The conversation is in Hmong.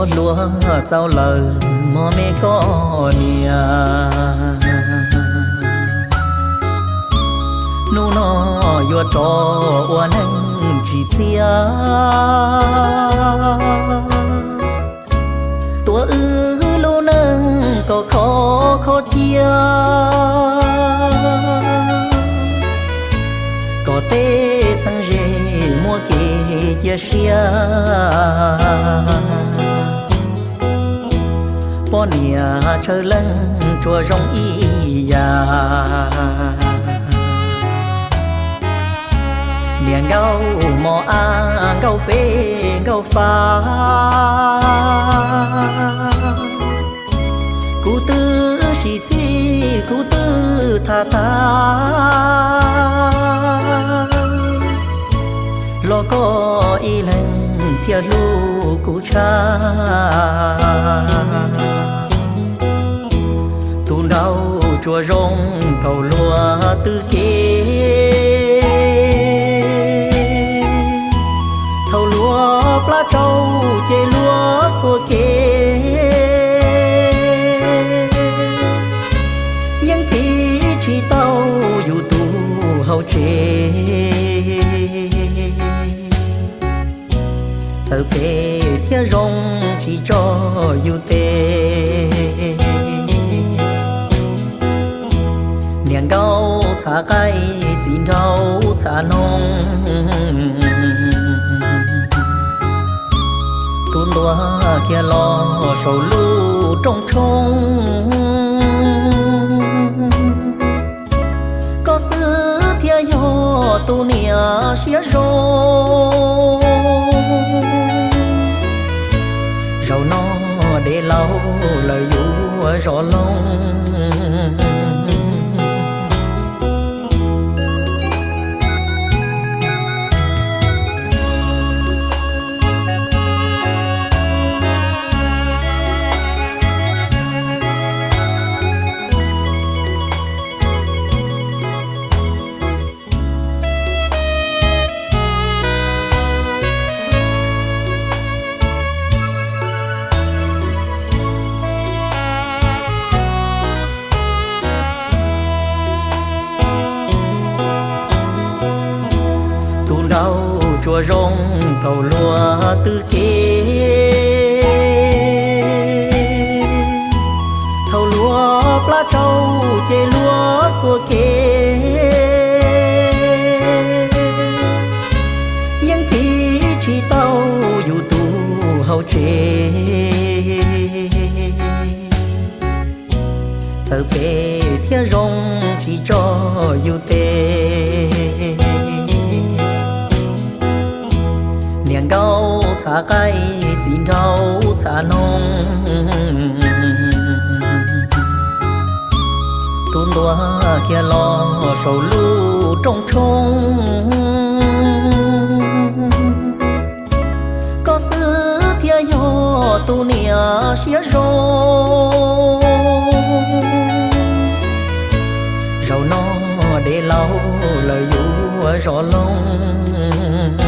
Hluas txaus lawm mog me koj niam, hnub no yuav rov ua neej tsis txiaj, tuav wb lub neej kom khov kho cia, kom tej txheeb ze muaj kev cia siab. Poj niam tsawg leej tsuas zoo ib yam, niam nkauj mos ab nkauj feb nkauj fab. Kuv twb sib txig kuv twb tham tag, los koj ib leeg thiaj hlub kuv tshaj. Tus nraug tsuas zoo thaum luag twb kev, thaum luag plab tsau ces luag xuas kev, yeej tiv tsis tau yus tus hauv tsev. Txawm phem thiab zoo tsis tso yus tes, niam nkauj txhav qaib txiv nraug txhav noog, tus ntuag kiag los saum lub rooj tshoob. Koj xwb thiaj yog tus niam siab zoo, zaum no dev laus lawm yuav zov loog. Tus nraug tsuas zoo thaum luag twb kev, thaum luag plab tsau ces luag xuas kev, yeej tiv tsis tau yus tus hauv tsev. Txawm phem thiab zoo tsis tso yus tes, niam nkauj txhav qaib txiv nraug txhav noog, tus ntuag kiag los saum lub rooj tshoob. Koj xwb thiaj yog tus niam siab zoo, zaum no dev laus lawm yuav zov loog.